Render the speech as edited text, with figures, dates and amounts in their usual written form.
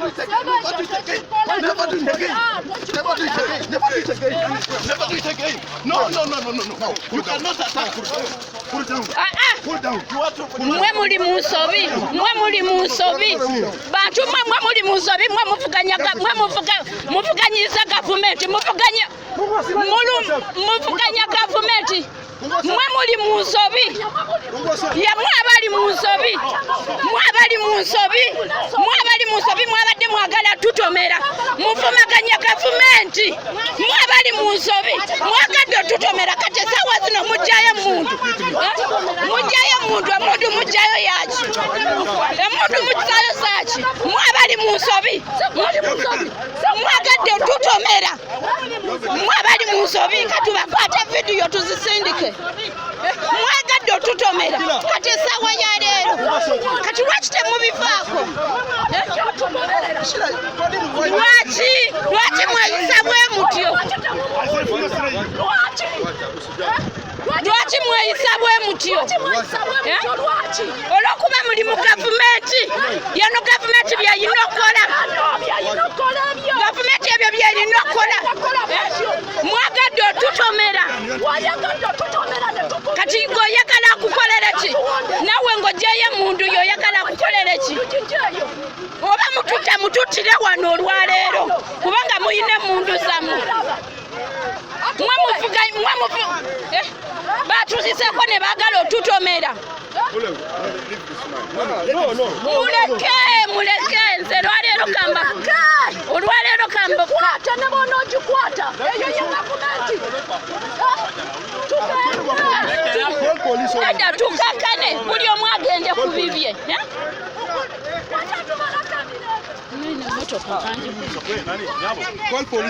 it again. Never do it again. Never do it again. Never do it again. Never do it again. Never do it again. No, no, no, no, no, no. You cannot attack. Put it down. Ah, ah. Put it down. You want to. Mwe muli mu nsobi, mwe muli mu nsobi, bantu mwe, mwe muli mu nsobi, mwe muvuganya mwe muvuga muvuganyiza gavumenti, muvuganya muvuganya gavumenti, mwe muli mu nsobi. Yamwe abali mu nsobi, mwe abali mu nsobi, mwe abali mu nsobi, mwabadde mwagala tutomera, muvumaganya gavumenti, mwe abali mu nsobi, mwagadde otutomera. Kati esaawa zino mugjayo emundu, eh? Mugjayo emundu, emundu mugjayo yaki? Emundu mugjayo zaaki? Mwe abali mu nsobi, mwagadde otutomera, mwe abali mu nsobi, katubakwate vidiyo tuzisindike. Mwagadde otutomera, kati esaawa ya leero, kati lwaki temubivaako? Eh? Lwaki mweyisa bwe mutyo? Lwaki mweyisa bwe mutyo? Eh? Olwokuba muli mu gavumenti yano, gavumenti byeyina okukola, gavumenti ebyo byerina okukola. Eh? Mwagadde otutomera, kati ng'oyagala akukolere ki? Nawe ng'ogyeyo emundu, yoyagala akukolere ki? Oba mututta, mututtire wano olwaleero, kubanga muyina emundu zammwe. Mwe muvuga, mwe muvu, eh, batuziseeko ne baagala otutomera. Muleke, muleke, nze lwaleero kamba, olwaleero kamba. Kwata ne bw'onoogikwata, eyo ye gavumenti. Call police on Nedda, tukakane, buli omu agende ku bibye, eh? Call police.